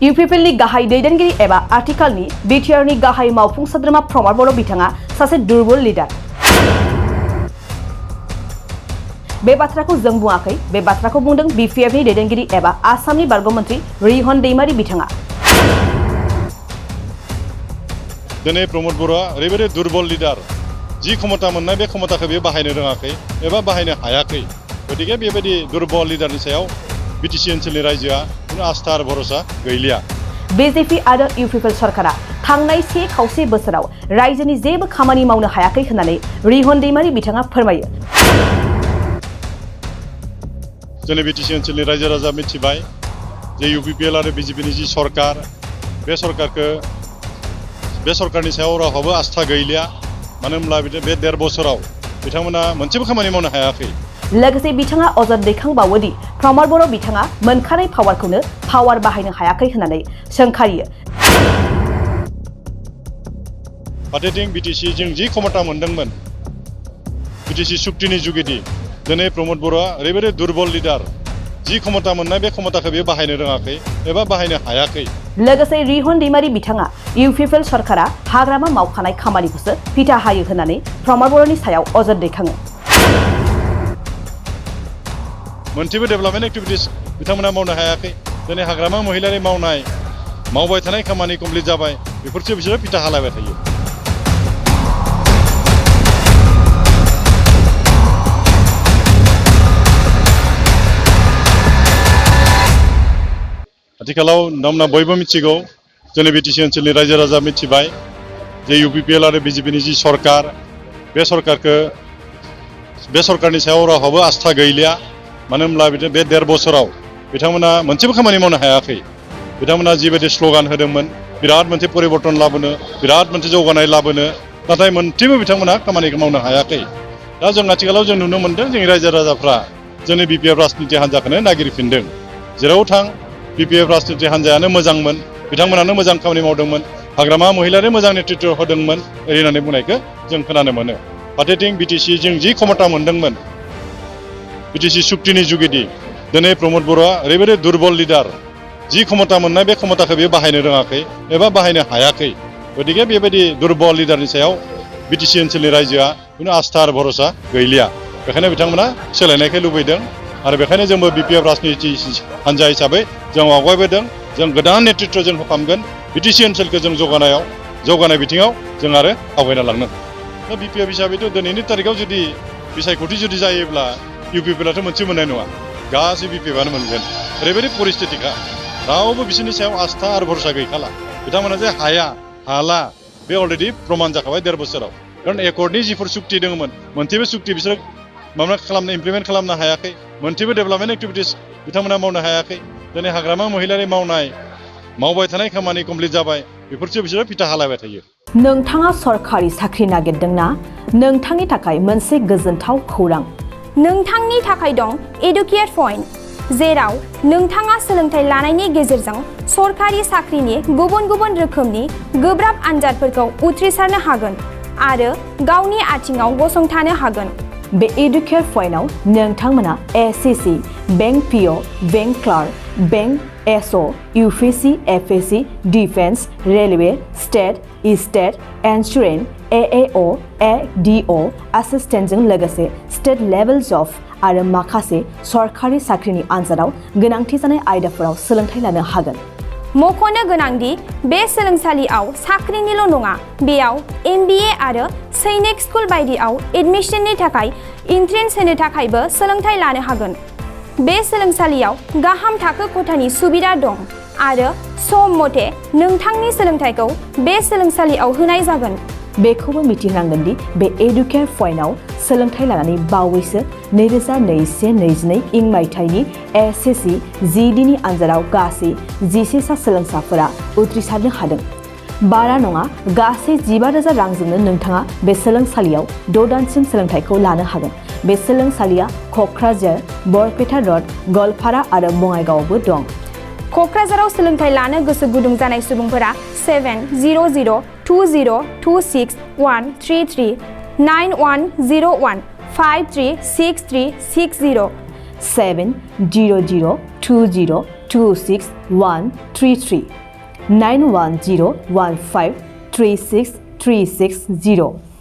UPPनि गाहाय दैदेनगिरि एबा आथिखालनि बिटिआरनि गाहाय मावफुं सोद्रोमा प्रमद बर' बिथाङा सासे दुरबल लिडार। बे बाथ्राखौ जों बुङाखै, बे बाथ्राखौ बुंदों बिपिएफनि दैदेनगिरि एबा आसामनि बारग' मन्त्रि रिहन दैमारि बिथाङा। दिनै प्रमद बर'आ ओरैबायदि दुरबल लिडार, जि क्षमता मोननाय बे क्षमताखौ बेयो बाहायनो रोङाखै एबा बाहायनो हायाखै। गतिके बेबायदि दुरबल लिडारनि सायाव बिटिसि ओनसोलनि रायजोआ आस्था आरो भरोसा गैलिया। बिजेपि आरो इउपिपि सरकारा थांनाय 1.5 बोसोराव रायजोनि जेबो खामानि मावनो हायाखै होननानै रिहन दैमारि बिथाङा फोरमायो। जोंनि बिटिसि ओनसोलनि रायजो राजा मिथिबाय जे इउपिपिएल आरो बिजेपिनि जि सरकार, बे सरकारनि सायाव रावहाबो आस्था गैलिया। मानो होनब्ला बे 1.5 बोसोराव बिथांमोना मोनसेबो खामानि मावनो हायाखै। लोगोसे बिथाङा अजद दैखांबावोदि प्रमद बर' बिथाङा मोनखानाय पावारखौनो पावार बाहायनो हायाखै होननानै सोंखारियो। फारसेथिं बिटिसिजों जि क्षमता मोनदोंमोन, बिटिसि सुक्तिनि जुगेदि दिनै प्रमद बर'आ ओरैबायदि दुरबल लिडार, जि क्षमता मोननाय बे क्षमताखौ बेयो बाहायनो रोङाखै एबा बाहायनो हायाखै। लोगोसे रिहन दैमारि बिथाङा इउपिपिएल सरकारा हाग्रामा मावखानाय खामानिखौसो फिथा हायो होननानै प्रमद बर'नि सायाव अजद दैखाङो। मोनसेबो डेभेलपमेन्ट एक्टिभिटिस बिथांमोना मावनो हायाखै। दिनै हाग्रामा महिलारि मावबाय थानाय खामानि कमप्लिट जाबाय, बेफोरसो बिसोरो फिथा हालायबाय थायो। आथिखालाव नोंथांमोना बयबो मिथिगौ, जोंनि बिटिसि ओनसोलनि रायजो राजा मिथिबाय जे इउपिपिएल आरो बिजेपिनि जि सरकार, बे सरकारनि सायाव रावहाबो आस्था गैलिया। मानो होनब्ला बे 1.5 बोसोराव बिथांमोना मोनसेबो खामानि मावनो हायाखै। बिथांमोना जिबायदि स्ल'गान होदोंमोन, बिराद मोनसे परिबर्तन लाबोनो, बिराद मोनसे जौगानाय लाबोनो, नाथाय मोनसेबो बिथांमोना खामानिखौ मावनो हायाखै। दा जों आथिखालाव जों नुनो मोनदों जोंनि रायजो राजाफ्रा जोंनि बिपिएफ राजनिति हान्जाखौनो नागिरफिनदों। जेराव थां बिपिएफ राजनिति हान्जायानो मोजांमोन, बिथांमोनानो मोजां खामानि मावदोंमोन, हाग्रामा महिलारि मोजां नेतृत्व होदोंमोन होननानै बुंनायखौ जों खोनानो मोनो। फारसेथिं बिटिसिजों जि क्षमता मोनदोंमोन, बिटिसि सुक्तिनि जुगेदि दिनै प्रमद बर'आ ओरैबायदि दुरबल लिडार, जि क्षमता मोननाय बे क्षमताखौ बेयो बाहायनो रोङाखै एबा बाहायनो हायाखै। गतिके बेबायदि दुरबल लिडारनि सायाव बिटिसि ओनसोलनि रायजोआ आस्था आरो भरोसा गैलिया। बेखायनो बिथांमोना सोलायनायखौ लुबैदों आरो बेखायनो जोंबो बिपिएफ राजनिति हान्जा हिसाबै जों आवगायबोदों। जों गोदान नेतृत्व जों होफामगोन। बिटिसि ओनसोलखौ जों जौगानाय बिथिङाव जों आरो आवगायना लांनो। दा बिपिएफ हिसाबैथ' दिनैनि तारिखाव जुदि बिसायख'थि जुदि जायोब्ला इउपिपिएलआथ' मोनसे मोननाय नङा, गासै बिपिएफआनो मोनगोन। ओरैबायदि परिस्थितिखा, रावबो बिसोरनि सायाव आस्था आरो भरोसा गैखाला। बिथांमोना जे हाला बे अलरेडि प्रमान जाखाबाय 1.5 बोसोराव। खारन एकर्डनि जिफोर सुक्ति दङमोन, मोनसेबो सुक्ति बिसोर इमप्लिमेन्ट खालामनो हायाखै। मोनसेबो डेभेलपमेन्ट एक्टिभिटिस बिथांमोना मावनो हायाखै। दिनै हाग्रामा महिलारि मावबाय थानाय खामानि कमप्लिट जाबाय, बेफोरसो बिसोरो फिथा हालायबाय थायो। नोंथाङा सरकारि साख्रि नागिरदोंना? नोंथांनि थाखाय मोनसे गोजोनथाव खौरां। नोंथांनि थाखाय दं एडुकेट पइन्ट, जेराव नोंथाङा सोलोंथाइ लानायनि गेजेरजों सरकारि साख्रिनि गुबुन गुबुन रोखोमनि गोब्राब आनजादफोरखौ उथ्रिसारनो हागोन आरो गावनि आथिङाव गसंथानो हागोन। बे एडुकेट पइन्टआव नोंथांमोना SSC, bank PO, bank clerk, bank SO, UPSC, FSC, defence, railway, state insurance, AAO, ADO एसिस्टेन्टजों लोगोसे स्टेट लेभेल जब आरो माखासे सरकारि साख्रिनि आनजादाव गोनांथि जानाय आयदाफोराव सोलोंथाइ लानो हागोन। मख'नो गोनांदि बे सोलोंसालियाव साख्रिनिल' नङा, बेयाव MBA आरो सैनिक स्कुल बायदियाव एडमिशननि थाखाय एन्ट्रेन्स होनो थाखायबो सोलोंथाइ लानो हागोन। बे सोलोंसालियाव गाहाम थाखो खथानि सुबिदा दं आरो सम मथे नोंथांनि सोलोंथाइखौ बे सोलोंसालियाव होनाय जागोन। बेखौबो मिथिनांगोन दि बे एडुकेट पइन्टआव सोलोंथाइ लानानै बावैसो 2021-22 इं मायथाइनि एसएससि जिडिनि आनजादाव गासै 11 सा सोलोंसाफोरा उथ्रिसारनो हादों। बारा नङा, गासै 15,000 रांजोंनो नोंथाङा बे सोलोंसालियाव 6 दानसिम सोलोंथाइखौ लानो हागोन। बे सोलोंसालिया क'क्राझार, बरपेटा र'ड, गवालपारा आरो बङाइगावआवबो दं। क'क्राझाराव सोलोंथाइ लानो गोसो गुदुं जानाय सुबुंफोरा 700-226-133 9101-536360 700-226 91015363660